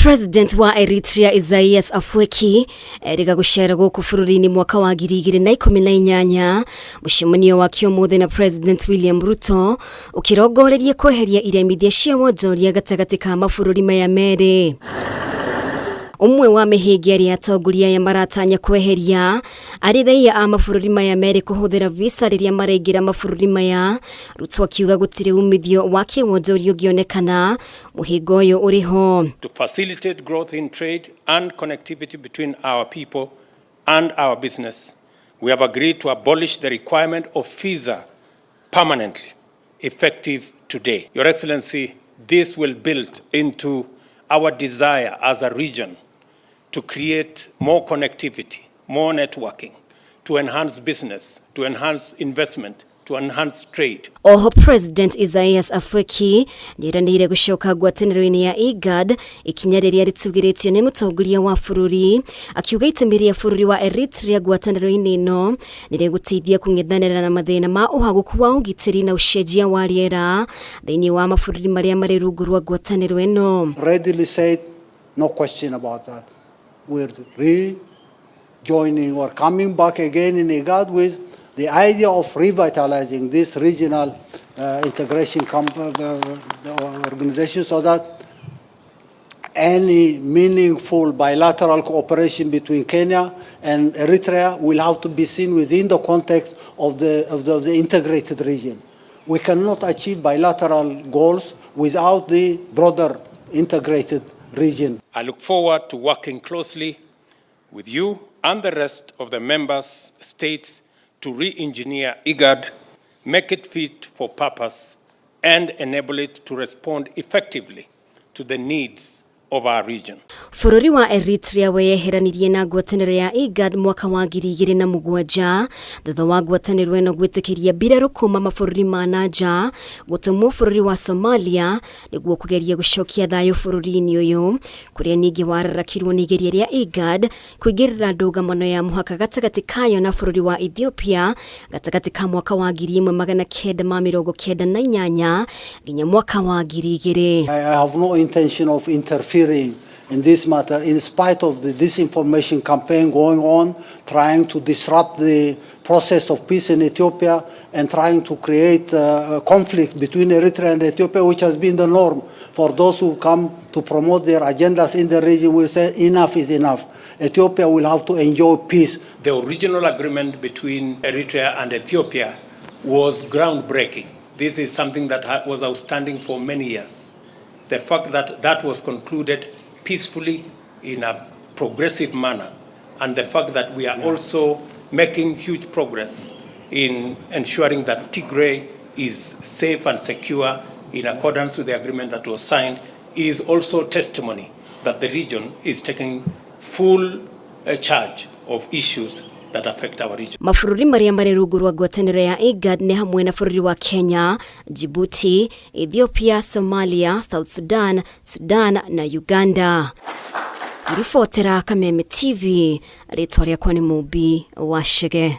President wa Eritrea Isaias Afwerki erĩga gũcera gũkũ bũrũri-inĩ mwaka wa 2018. Mũcemanio wake ũmũthĩ na President William Ruto ũkĩrongoreria kweheria iremithia cia wonjoria gatagatĩ ka mabũrũri maya merĩ. Ũmwe wa mĩhĩnga ĩrĩa atongoria aya maratanya kweheria arĩ raia a mabũrũri maya merĩ kũhũthĩra visa rĩrĩa maraingĩra mabũrũri maya. Ruto akiuga gũtirĩ umithio wa kĩwonjoria ũngĩonekana mũhĩnga ũyũ ũrĩ ho. To facilitate growth in trade and connectivity between our people and our business, we have agreed to abolish the requirement of visa permanently, effective today. Your Excellency, this will build into our desire as a region to create more connectivity, more networking, to enhance business, to enhance investment, to enhance trade. Oho President Isaias Afwerki nĩeranĩire gũcoka ngwatanĩro-inĩ ya IGAD, ikinya rĩrĩa rĩtũgĩrĩtio nĩ mũtongoria wa bũrũri, akiuga itemi rĩa bũrũri wa Eritrea ngwatanĩro-inĩ ĩno nĩ rĩgũteithia kũng'ethanĩra na mathĩna ma ũhagũku wa ũgitĩri na ũcenjia wa rĩera thĩinĩ wa mabũrũri marĩa marĩ rungu rwa ngwatanĩro ĩno. Readily said, no question about that. We're rejoining or coming back again in IGAD with the idea of revitalizing this regional integration organization so that any meaningful bilateral cooperation between Kenya and Eritrea will have to be seen within the context of the integrated region. We cannot achieve bilateral goals without the broader integrated region. I look forward to working closely with you and the rest of the members states to re-engineer IGAD, make it fit for purpose, and enable it to respond effectively to the needs of our region. Bũrũri wa Eritrea weyeheranirie na ngwatanĩro ya IGAD mwaka wa 2007 thutha wa ngwatanĩro ĩno gwĩtĩkĩria mbirarũ kuma mabũrũri ma na nja gũtũmwo bũrũri wa Somalia nĩguo kũgeria gũcokia thayũ bũrũri-inĩ ũyũ, kũrĩa ningĩ wararakirwo nĩ igeria rĩa IGAD kũingĩrĩra ndũgamano ya mũhaka gatagatĩ kayo na bũrũri wa Ethiopia gatagatĩ ka mwaka wa 1998 nginya mwaka wa 2000. I have no intention of interfering in this matter, in spite of the disinformation campaign going on, trying to disrupt the process of peace in Ethiopia and trying to create a conflict between Eritrea and Ethiopia, which has been the norm for those who come to promote their agendas in the region. We say enough is enough. Ethiopia will have to enjoy peace. The original agreement between Eritrea and Ethiopia was groundbreaking. This is something that was outstanding for many years. The fact that that was concluded peacefully in a progressive manner, and the fact that we are also making huge progress in ensuring that Tigray is safe and secure in accordance with the agreement that was signed is also testimony that the region is taking full charge of issues that affect our region. Mabũrũri marĩa marĩ rungu rwa ngwatanĩro ya IGAD nĩ hamwe na bũrũri wa Kenya, Djibouti, Ethiopia, Somalia, South Sudan, Sudan na Uganda. Ngĩribotera Kameme TV, rĩtwa rĩakwa nĩ Mũmbi wa Chege.